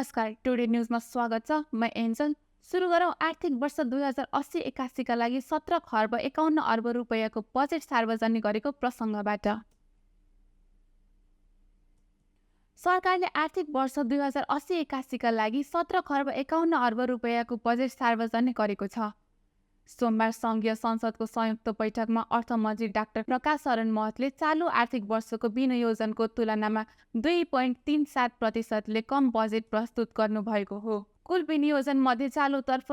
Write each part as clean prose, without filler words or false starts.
नमस्कार, टुडे न्युजमा स्वागत छ। म एन्जल। सुरु गरौँ आर्थिक वर्ष 2080-81 का लागि 17 खर्ब 51 अर्ब रुपैयाँको बजेट सार्वजनिक गरेको प्रसङ्गबाट। सरकारले आर्थिक वर्ष 2080-81 का लागि 17 खर्ब 51 अर्ब रुपैयाँको बजेट सार्वजनिक गरेको छ। सोमबार संघीय संसदको संयुक्त बैठकमा अर्थमन्त्री डाक्टर प्रकाश शरण महतले चालु आर्थिक वर्षको विनियोजनको तुलनामा 2.37% कम बजेट प्रस्तुत गर्नुभएको हो। कुल विनियोजन मध्ये चालुतर्फ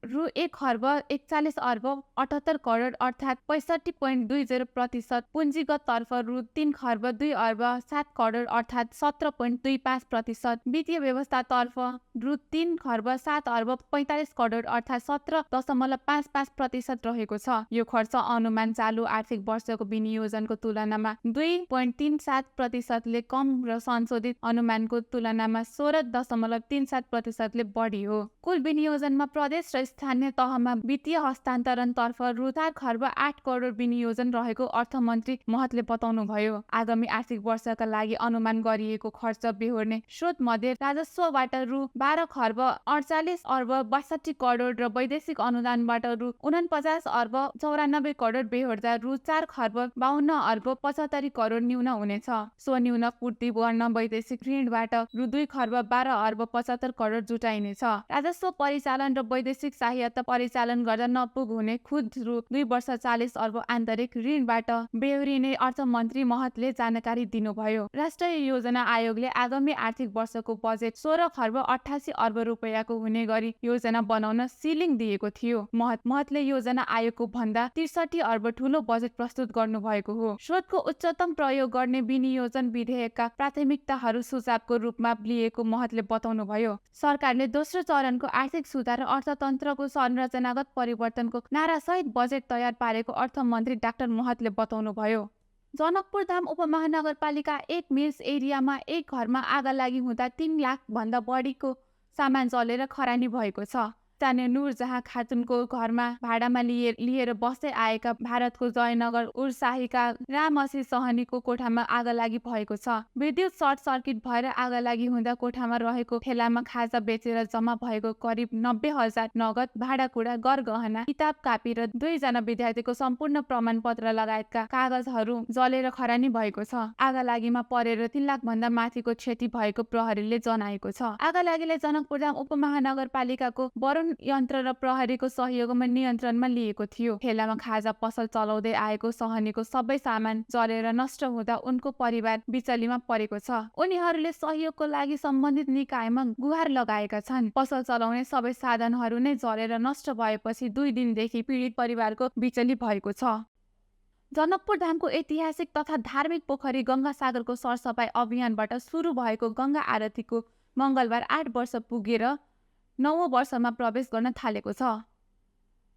रु 1 खर्ब 41 अर्ब 78 करोड अर्थात् 65.20%, पुँजीगततर्फ रु 3 खर्ब 2 अर्ब 7 करोड अर्थात् 17.25%, वित्तीय व्यवस्थातर्फ रु 3 खर्ब 7 अर्ब 45 करोड अर्थात् 17.55% रहेको छ। यो खर्च अनुमान चालु आर्थिक वर्षको विनियोजनको तुलनामा 2.37% कम र संशोधित अनुमानको तुलनामा 16.37% बढी हो। कुल विनियोजनमा प्रदेश र स्थानीय तहमा वित्तीय हस्तान्तरणतर्फ रु 4 खर्ब 8 करोड विनियोजन रहेको अर्थमन्त्री महतले बताउनुभयो। आगामी आर्थिक वर्षका लागि अनुमान गरिएको खर्च बेहोर्ने स्रोत मध्ये राजस्वबाट रु 12 खर्ब 48 अर्ब 62 करोड र वैदेशिक अनुदानबाट रु 49 अर्ब 94 करोड बेहोर्दा रु 4 खर्ब 52 अर्ब 75 करोड न्यून हुनेछ। सो न्यून पूर्ति गर्न वैदेशिक ऋणबाट रु 2 खर्ब 12 अर्ब 75 करोड जुटाइनेछ। राजस्व परिचालन र वैदेशिक सहायता परिचालन गर्दा नपुग हुने खुद रु 2 वर्ष 40 अर्ब आन्तरिक ऋणबाट बेहोरिने अर्थमन्त्री महतले जानकारी दिनुभयो। राष्ट्रिय योजना आयोगले आगामी आर्थिक वर्षको बजेट 16 खर्ब 88 अर्ब रुपैयाँको हुने गरी योजना बनाउन सिलिङ दिएको थियो। महतले योजना आयोगको भन्दा 63 अर्ब ठूलो बजेट प्रस्तुत गर्नुभएको हो। स्रोतको उच्चतम प्रयोग गर्ने विनियोजन विधेयकका प्राथमिकताहरू सुझावको रूपमा लिएको महतले बताउनुभयो। सरकारले दोस्रो चरणको आर्थिक सुधार र अर्थतन्त्रको संरचनागत परिवर्तनको नारासहित बजेट तयार पारेको अर्थमन्त्री डाक्टर महतले बताउनुभयो। जनकपुरधाम उपमहानगरपालिका 1 मिल्स एरियामा एक घरमा आगलागी हुँदा 3 लाख भन्दा बढीको सामान जलेर खरानी भएको छ। स्थानीय नूरजहाँ खातुनको घरमा भाडामा लिएर बस्दै आएका भारतको जयनगर उर्साहीका रामअसी सहनीको कोठामा आगलागी भएको छ। विद्युत सर्ट सर्किट भएर आगलागी हुँदा कोठामा रहेको ठेलामा खाजा बेचेर जम्मा भएको करिब 90,000 नगद, भाँडाकुँडा, गरगहना, किताब कापी र 2 जना विद्यार्थीको सम्पूर्ण प्रमाणपत्र लगायतका कागजहरू जलेर खरानी भएको छ। आगलागीमा परेर 3 लाख भन्दा माथिको क्षति भएको प्रहरीले जनाएको छ। आगलागीले जनकपुरधाम उपमहानगरपालिकाको वरुण यन्त्र र प्रहरीको सहयोगमा नियन्त्रणमा लिएको थियो। ठेलामा खाजा पसल चलाउँदै आएको सहनीको सबै सामान जलेर नष्ट हुँदा उनको परिवार बिचलीमा परेको छ। उनीहरूले सहयोगको लागि सम्बन्धित निकायमा गुहार लगाएका छन्। पसल चलाउने सबै साधनहरू नै जलेर नष्ट भएपछि 2 दिनदेखि पीडित परिवारको बिचली भएको छ। जनकपुरधामको ऐतिहासिक तथा धार्मिक पोखरी गंगासागरको सरसफाई अभियानबाट सुरु भएको गंगा आरतीको मंगलबार 8 वर्ष पुगेर 9औं वर्षमा प्रवेश गर्न थालेको छ।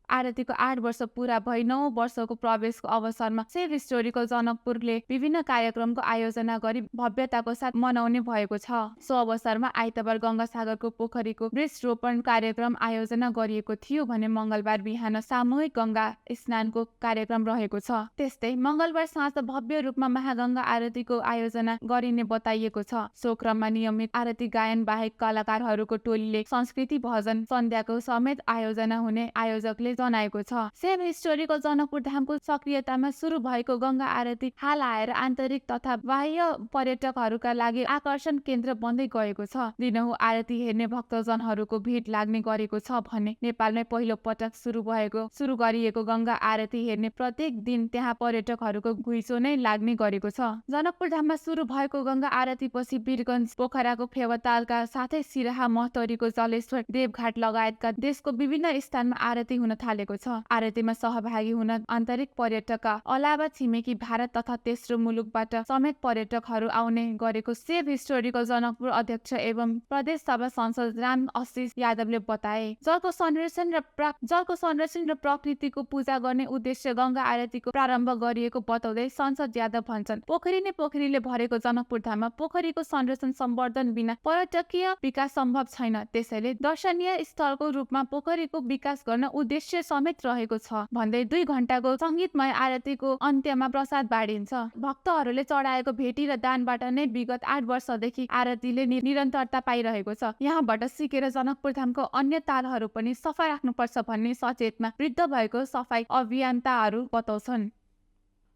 आरतीको 8 वर्ष पुरा भई 9औं वर्षको प्रवेशको अवसरमा सेभ हिस्टोरिकल जनकपुरले विभिन्न कार्यक्रमको आयोजना गरी भव्यताको साथ मनाउने भएको छ। सो अवसरमा आइतबार गंगासागरको पोखरीको वृक्षरोपण कार्यक्रम आयोजना गरिएको थियो भने मंगलबार बिहान सामूहिक गंगा स्नानको कार्यक्रम रहेको छ। त्यस्तै मंगलबार साँझ भव्य रूपमा महागंगा आरतीको आयोजना गरिने बताइएको छ। सो क्रममा नियमित आरती गायन बाहेक कलाकारहरूको टोलीले संस्कृति भजन सन्ध्याको समेत आयोजना हुने आयोजकले जनाएको छ। सेभ हिस्टोरिकल जनकपुर धामको सक्रियतामा सुरु भएको गंगा आरती हाल आएर आन्तरिक तथा बाह्य पर्यटकहरूका लागि आकर्षण केन्द्र बन्दै गएको छ। दिनहुँ आरती हेर्ने भक्तजनहरूको भिड लाग्ने गरेको छ भने नेपालमै पहिलो पटक सुरु गरिएको गंगा आरती हेर्ने प्रत्येक दिन त्यहाँ पर्यटकहरूको घुइँचो नै लाग्ने गरेको छ। जनकपुर धाममा सुरु भएको गंगा आरतीपछि वीरगञ्ज, पोखराको फेवातालका साथै सिराहा, महोत्तरीको जलेश्वर, देवघाट लगायतका देशको विभिन्न स्थानमा आरती हुन थालेको छ। आरतीमा सहभागी हुन आन्तरिक पर्यटकका अलावा छिमेकी भारत तथा तेस्रो मुलुकबाट समेत पर्यटकहरू आउने गरेको सेभ हिस्टोरिकल जनकपुर अध्यक्ष एवं प्रदेश सभा सांसद राम आशिष यादवले बताए। जलको संरक्षण र प्रकृतिको पूजा गर्ने उद्देश्य गंगा आरतीको प्रारम्भ गरिएको बताउँदै सांसद यादव भन्छन्, पोखरी नै पोखरीले भरेको जनकपुर धाममा पोखरीको संरक्षण सम्वर्धन बिना पर्यटकीय विकास सम्भव छैन। त्यसैले दर्शनीय स्थलको रूपमा पोखरीको विकास गर्न उद्देश्य दृश्य समेत रहेको छ भन्दै 2 घण्टाको संगीतमय आरतीको अन्त्यमा प्रसाद बाँडिन्छ। भक्तहरूले चढाएको भेटी र दानबाट नै विगत 8 वर्षदेखि आरतीले निरन्तरता पाइरहेको छ। यहाँबाट सिकेर जनकपुरधामको अन्य तालहरू पनि सफा राख्नुपर्छ भन्ने सचेतमा वृद्ध भएको सफाई अभियन्ताहरू बताउँछन्।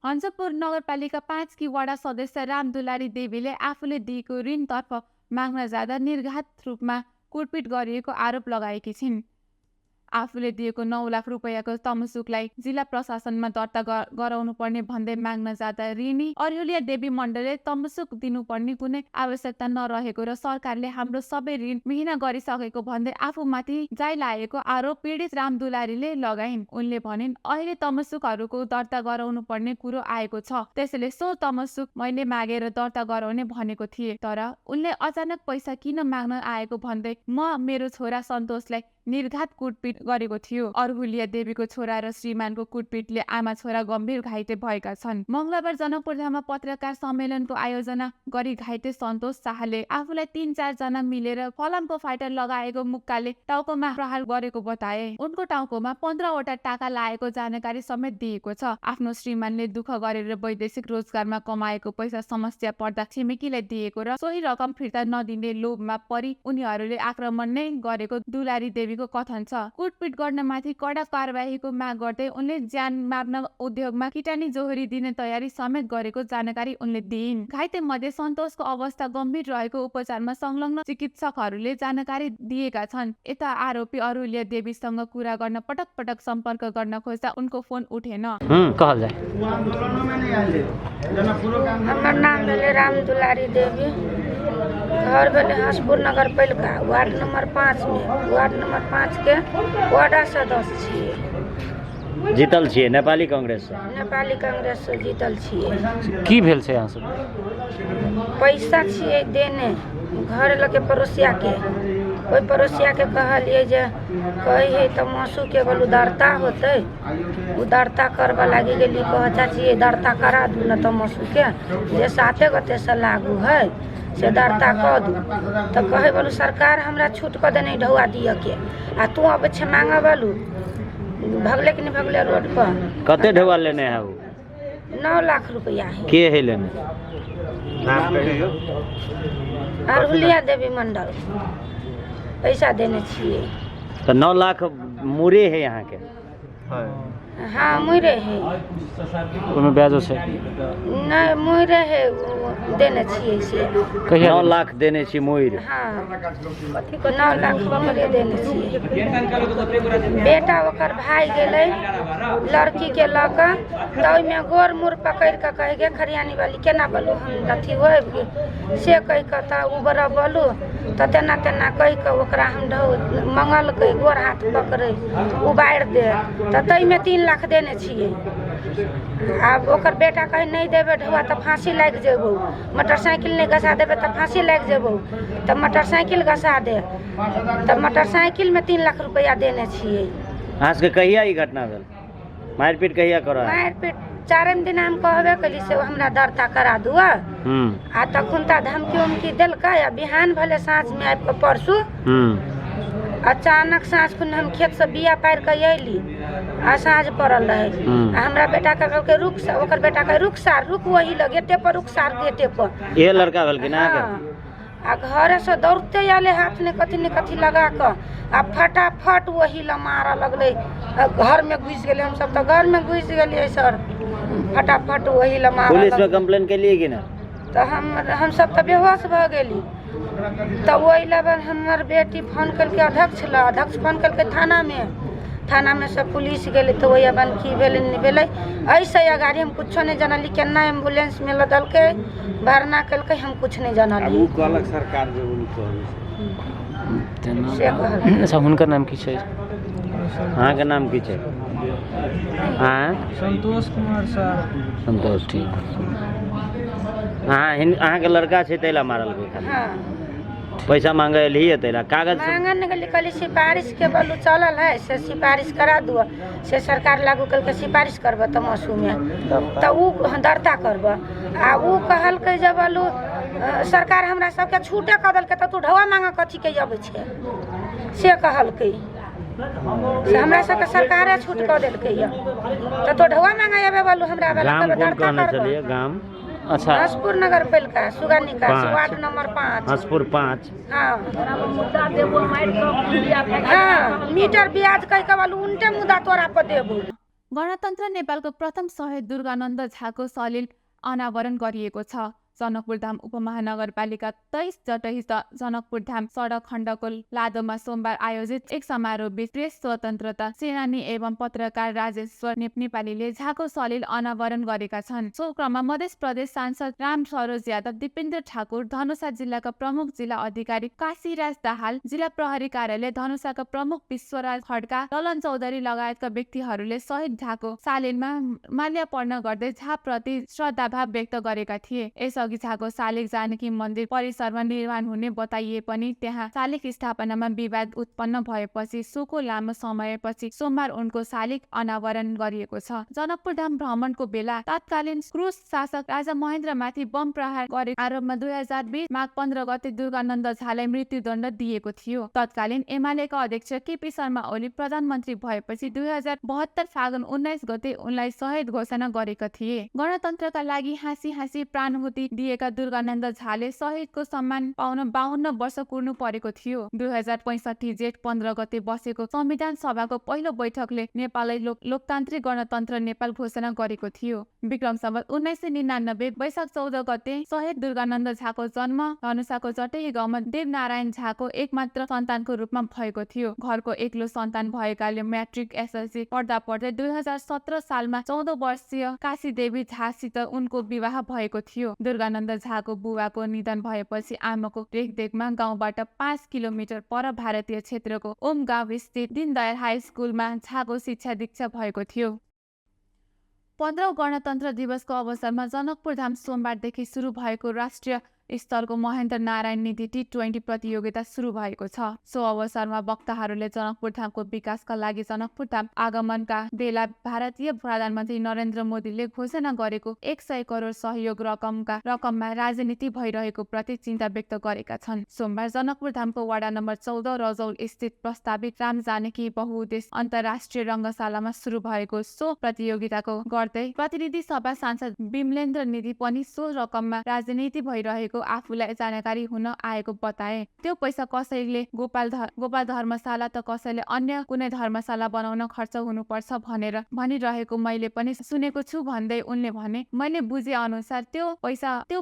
हंसपुर नगरपालिका 5 की वडा सदस्य रामदुलारी देवीले आफूले दिएको ऋणतर्फ माग्न जाँदा निर्घात रूपमा कुटपिट गरिएको आरोप लगाएकी छिन्। आफूले दिएको 9 लाख रुपैयाँको तमसुकलाई जिल्ला प्रशासनमा दर्ता गराउनु पर्ने भन्दै माग्न जाँदा ऋणी अरहुलिया देवी मण्डलले तमसुक दिनुपर्ने कुनै आवश्यकता नरहेको र सरकारले हाम्रो सबै ऋण मिहिना गरिसकेको भन्दै आफूमाथि जाइ लागेको आरोप पीडित रामदुलारीले लगाइन्। उनले भनिन्, अहिले तमसुकहरूको दर्ता गराउनु पर्ने कुरो आएको छ, त्यसैले सो तमसुक मैले मागेर दर्ता गराउने भनेको थिएँ, तर उनले अचानक पैसा किन माग्न आएको भन्दै म मेरो छोरा सन्तोषलाई निर्घात कुटपिट गरेको थियो। अरहुलिया देवीको छोरा र श्रीमानको कुटपिटले आमा छोरा गम्भीर घाइते भएका छन्। मंगलबार जनकपुरधाममा पत्रकार सम्मेलनको आयोजना गरी घाइते सन्तोष शाहले आफूलाई 3-4 जना मिलेर फलामको फाइटर लगाएको मुक्काले टाउकोमा प्रहार गरेको बताए। उनको टाउकोमा 15वटा टाका लागेको जानकारी समेत दिएको छ। आफ्नो श्रीमानले दुःख गरेर वैदेशिक रोजगारमा कमाएको पैसा समस्या पर्दा छिमेकीलाई दिएको र सोही रकम फिर्ता नदिने लोभमा परी उनीहरूले आक्रमण नै गरेको दुलारी देवीको कथन छ। कुटपिट गर्न माथि कडा कारबाहीको माग गर्दै उनले ज्यान मार्न उद्योगमा किटानी जोहरी दिने तयारी समेत गरेको जानकारी उनले दिइन्। घाइते मध्ये सन्तोषको अवस्था गम्भीर रहेको उपचारमा संलग्न चिकित्सकहरूले जानकारी दिएका छन्। यता आरोपी अरुलिया देवीसँग कुरा गर्न पटक पटक सम्पर्क गर्न खोज्दा उनको फोन उठेन। कहल जाए। हमर नाम भेलै रामदुलारी देवी, घर भेलै हंसपुर नगरपालिका, वार्ड नंबर 5 में, वार्ड नंबर 5 के वार्ड सदस्य छियै। जीतल छियै नेपाली कांग्रेस से? नेपाली कांग्रेस से जीतल छियै। की भेल छै यहाँ सब? पैसा छियै देने घर लगे पड़ोसिया के, ओहि पड़ोसिया के कहलियै जे कहै है तऽ मासू के उदारता होतै, उदारता करबऽ लागि गेली, कह चाची दर्ता करा दू ने तऽ मासू के जे 7 गते से लागू है से दर्ता कऽ दू। तऽ कहै बोलू सरकार हमरा छूट कऽ देने ढौआ दिअ के, आ तू अबै छै मांगऽ बोलू, भगले कि नहि भगले रोड पर। कते ढौआ लेने है उ? 9 लाख रुपया है। के है लेने? अरहुलिया देवी मंडल पैसा देने छियै। तऽ 9 लाख मुरे है यहाँ के? हाँ मुरे है। ओहिमे ब्याजो छै? नहि मुरे है देने छियै से। कहिया? 9 लाख देने छी मुइर? हाँ 9 लाख मुरे देने छियै। बेटा ओकर भाई गेलै लड़की के लऽ कऽ, तऽ ओहिमे गोर मुर पकड़ि कऽ कहै गे खरियानी वाली केना बोलू हम अथी होइब से कहि कऽ, तऽ ओ बड़ा बोलू तऽ तेना तेना कहि कऽ ओकरा हम मंगलकै, गोर हाथ पकड़ै उबारि दे, तऽ ताहिमे 3 लाख देने छियै। आब ओकर बेटा कहै नहि देबै ढौआ तऽ फाँसी लागि जेबौ, मोटरसाइकिल नहि घसा देबै तऽ फाँसी लागि जेबौ, तऽ मोटरसाइकिल घसा दे, तऽ मोटरसाइकिलमे 3 लाख रुपैआ देने छियै। अहाँ सबके कहिया ई घटना भेल? मारिपीट कहिया करऽ? मारिपीट 4 दिन हम कहबे कली से हमरा दर्ता करा दुआ, आ तखन तऽ धमकी उमकी देलकै। आ बिहान भेलै साँझमे आबि कऽ परसू अचानक साँझ खुन हम खेतसँ बिया पारि कऽ अयली आ साँझ पड़ल रहै, आ हमरा बेटा के कहलकै रुक, ओकर बेटा कहै रुक सार रुक, वही लग गेटे पर रुक सार गेटे पर। इहे लड़का भेलखिन अहाँके? आ घरेसँ दौड़ते आयलै हाथ ने कथी ने कथी लगा कऽ, आ फटाफट वही लए मारऽ लगलै, घरमे घुसि गेलै। हमसब तऽ घरमे घुसि गेलियै सर, फटाफट वही लए मारऽ। पुलिसमे कंप्लेन केलियै कि नहि? तऽ हमसब तऽ बेहोश भऽ गेली। तऽ ओहि लेवल हमर बेटी फोन केलकै अध्यक्ष लए, अध्यक्ष फोन केलकै थानामे, थानामे से पुलिस गेलै। तऽ ओहि अपन की भेलै नहि भेलै एहिसँ अगाड़ी हम कुछो नहि जानली, केना एम्बुलेंसमे लदलकै भरना केलकै हम कुछ नहि जानली। कहलक सरकार जे से कहलक। अच्छा हुनकर नाम की छै? अहाँके नाम की छै? संतोष कुमार शाह। संतोष, ठीक। अहाँ अहाँके लड़का छै ताहि लए मारलकै? खाली हाँ। पैसा मांगे एलही ताहि लए कागज मांगन ने गेली, कहली सिफारिश के बोलू चलल है से सिफारिश करा दुआ, से सरकार लागू कलकै सिफारिश करबऽ तऽ मौसूमे तऽ उ दर्ता करबऽ, आ उ कहलकै जे बोलू सरकार हमरा सबके छूटे कऽ देलकै, तऽ तू ढौआ मांगऽ कथी के अबै छै से कहलकै। से हमरा सबके सरकारे छूट कऽ देलकै यऽ तऽ तो ढौआ मांगे अबै बालू हमरा वाला गाम तब कोन दर्ता कहने करबऽ। छलियै गाम? अच्छा, हंसपुर नगर पालिका सुगा निकास, 5। Ward number 5। हंसपुर 5। हाँ हाँ, मीटर ब्याज कह के बालू उनटे मुद्दा तोरा पर देबो। गणतन्त्र नेपालको प्रथम शहीद दुर्गानन्द झाको सलिल अनावरण गरिएको छ। जनकपुरधाम उपमहानगरपालिका 23 जटही जनकपुरधाम सडक खण्डको लादोमा सोमबार आयोजित एक समारोहबीच प्रेस स्वतन्त्रता सेनानी एवं पत्रकार राजेश्वर नेपालीले झाको सलिल अनावरण गरेका छन्। सो क्रममा मध्य प्रदेश सांसद राम सरोज यादव, दिपेन्द्र ठाकुर, धनुषा जिल्लाका प्रमुख जिल्ला अधिकारी काशीराज दाहाल, जिल्ला प्रहरी कार्यालय धनुषाका प्रमुख विश्वराज खड्का, ललन चौधरी लगायतका व्यक्तिहरूले शहीद झाको सालिनमा माल्यार्पण गर्दै झाप्रति श्रद्धाभाव व्यक्त गरेका थिए। यसअघि झाको शालिग जानकी मन्दिर परिसरमा निर्माण हुने बताइए पनि त्यहाँ शालिग स्थापनामा विवाद उत्पन्न भएपछि सोको लामो समयपछि सोमबार उनको शालिग अनावरण गरिएको छ। जनकपुरधाम भ्रमणको बेला तत्कालीन क्रूर शासक राजा महेन्द्रमाथि बम प्रहार गरेको आरोपमा 2020 माघ 15 गते दुर्गानन्द झालाई मृत्युदण्ड दिएको थियो। तत्कालीन एमालेका अध्यक्ष केपी शर्मा ओली प्रधानमन्त्री भएपछि 2072 फागुन 19 गते उनलाई शहीद घोषणा गरेका थिए। गणतन्त्रका लागि हाँसी हाँसी प्राणहुति दिएका दुर्गानन्द झाले शहीदको सम्मान पाउन 52 वर्ष कुर्नु परेको थियो। 2065 जेठ 15 गते बसेको संविधान सभाको पहिलो बैठकले नेपाललाई लोकतान्त्रिक गणतन्त्र नेपाल घोषणा गरेको थियो। विक्रम सम्वत 1999 वैशाख 14 गते शहीद दुर्गानन्द झाको जन्म धनुषाको जटही गाउँमा देवनारायण झाको एकमात्र सन्तानको रूपमा भएको थियो। घरको एक्लो सन्तान भएकाले म्याट्रिक एसएलसी पढ्दा पढ्दै 2017 सालमा 14 वर्षीय काशीदेवी झासित उनको विवाह भएको थियो। दुर्गानन्द झाको बुवाको निधन भएपछि आमाको रेखदेखमा गाउँबाट 5 किलोमिटर पर भारतीय क्षेत्रको ओम गाउँ स्थित दीनदयाल हाई स्कुलमा झाको शिक्षा दीक्षा भएको थियो। 15औं गणतन्त्र दिवसको अवसरमा जनकपुरधाम सोमबारदेखि सुरु भएको राष्ट्रिय स्तरको महेन्द्र नारायण निधि T20 प्रतियोगिता सुरु भएको छ। सो अवसरमा वक्ताहरूले जनकपुरधामको विकासका लागि जनकपुरधाम आगमनका बेला भारतीय प्रधानमन्त्री नरेन्द्र मोदीले घोषणा गरेको 100 करोड सहयोग रकममा राजनीति भइरहेको प्रति चिन्ता व्यक्त गरेका छन्। सोमबार जनकपुरधामको वडा नम्बर 14 रजौल स्थित प्रस्तावित राम जानकी बहुउद्देश्य अन्तर्राष्ट्रिय रङ्गशालामा सुरु भएको सो प्रतियोगिताको गर्दै प्रतिनिधि सभा सांसद विमलेन्द्र निधि पनि सो रकममा राजनीति भइरहेको आफूलाई जानकारी हुन आएको बताए। त्यो पैसा कसैले गोपाल धर्मशाला त कसैले अन्य कुनै धर्मशाला बनाउन खर्च हुनुपर्छ भनेर भनिरहेको मैले पनि सुनेको छु भन्दै उनले भने, मैले बुझे अनुसार त्यो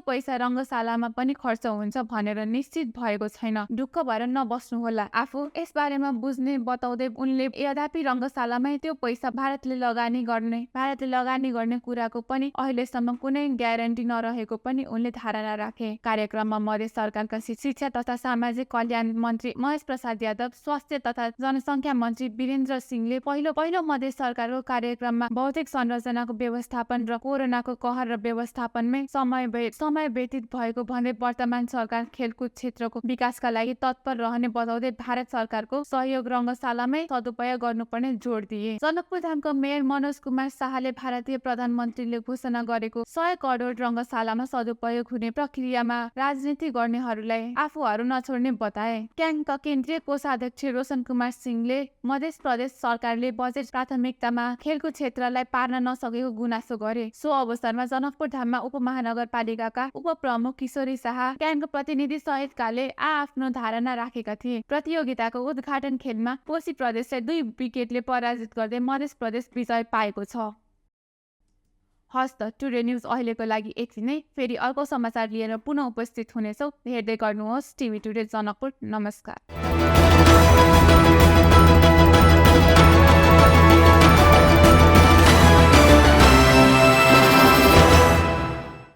पैसा रङ्गशालामा पनि खर्च हुन्छ भनेर निश्चित भएको छैन, ढुक्क भएर नबस्नुहोला। आफू यसबारेमा बुझ्ने बताउँदै उनले यद्यपि रङ्गशालामै त्यो पैसा भारतले लगानी गर्ने कुराको पनि अहिलेसम्म कुनै ग्यारेन्टी नरहेको पनि उनले धारणा राखे। कार्यक्रममा मध्य सरकारका शिक्षा तथा सामाजिक कल्याण मन्त्री महेश प्रसाद यादव, स्वास्थ्य तथा जनसङ्ख्या मन्त्री वीरेन्द्र सिंहले पहिलो पहिलो मध्य सरकारको कार्यक्रममा भौतिक संरचनाको व्यवस्थापन र कोरोनाको कहर र व्यवस्थापनमै समय व्यतीत भएको भन्दै वर्तमान सरकार खेलकुद क्षेत्रको विकासका लागि तत्पर रहने बताउँदै भारत सरकारको सहयोग रङ्गशालामै सदुपयोग गर्नुपर्ने जोड दिए। जनकपुरधामको मेयर मनोज कुमार शाहले भारतीय प्रधानमन्त्रीले घोषणा गरेको 100 करोड रङ्गशालामा सदुपयोग हुने प्रक्रियामा राजनीति गर्नेहरूलाई आफूहरू नछोड्ने बताए। क्याङका केन्द्रीय कोषाध्यक्ष रोशन कुमार सिंहले मध्य प्रदेश सरकारले बजेट प्राथमिकतामा खेलकुद क्षेत्रलाई पार्न नसकेको गुनासो गरे। सो अवसरमा जनकपुरधाममा उपमहानगरपालिकाका उपप्रमुख किशोरी शाह, क्याङको प्रतिनिधि सहितकाले आफ्नो धारणा राखेका थिए। प्रतियोगिताको उद्घाटन खेलमा कोशी प्रदेशलाई 2 विकेटले पराजित गर्दै मध्य प्रदेश विजय पाएको छ। हस् त, टुडे न्युज अहिलेको लागि यति नै। फेरि अर्को समाचार लिएर पुनः उपस्थित हुनेछौँ। हेर्दै गर्नुहोस् टिभी टुडे जनकपुर। नमस्कार।